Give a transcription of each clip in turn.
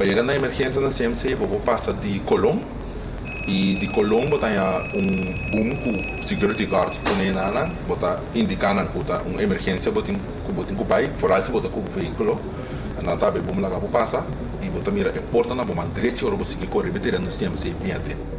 yega na emergensia na CMC bo por pasa di Colon y di Colon bo ta haña un boom cu security guards pone na nan, bo ta indica nan cu ta un emergencia bo tin cu bo tin cu bay, foral si bo ta cu vehiculo, nan ta habri boom laga bo pasa y bo ta mira e porta na bo man drechi ora bo sigui core riba e tereno CMC biente.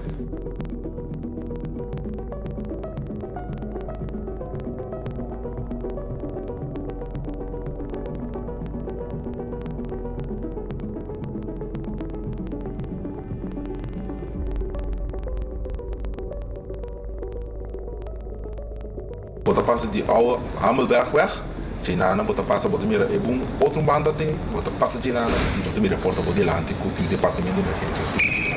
Bo ta pasa di Oude Hamelbergweg, djenana bo ta pasa bo ta mira e bun otro banda te, bo ta pasa djenana y bo ta mira e porta bo dilanti cu tin departamento di emergencia skirbi.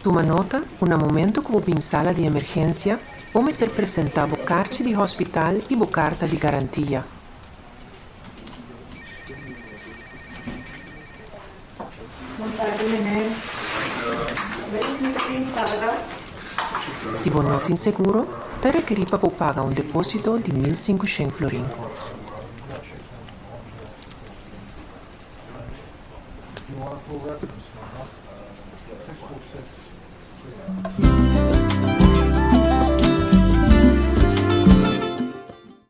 Tuma nota ku na momento ku bo bin sala di emergensia, bo mester presentá bo karchi di hospital i bo karta di garantia. Si bo no tin seguro, ta rekerí pa bo paga un depósito di 1500 florin.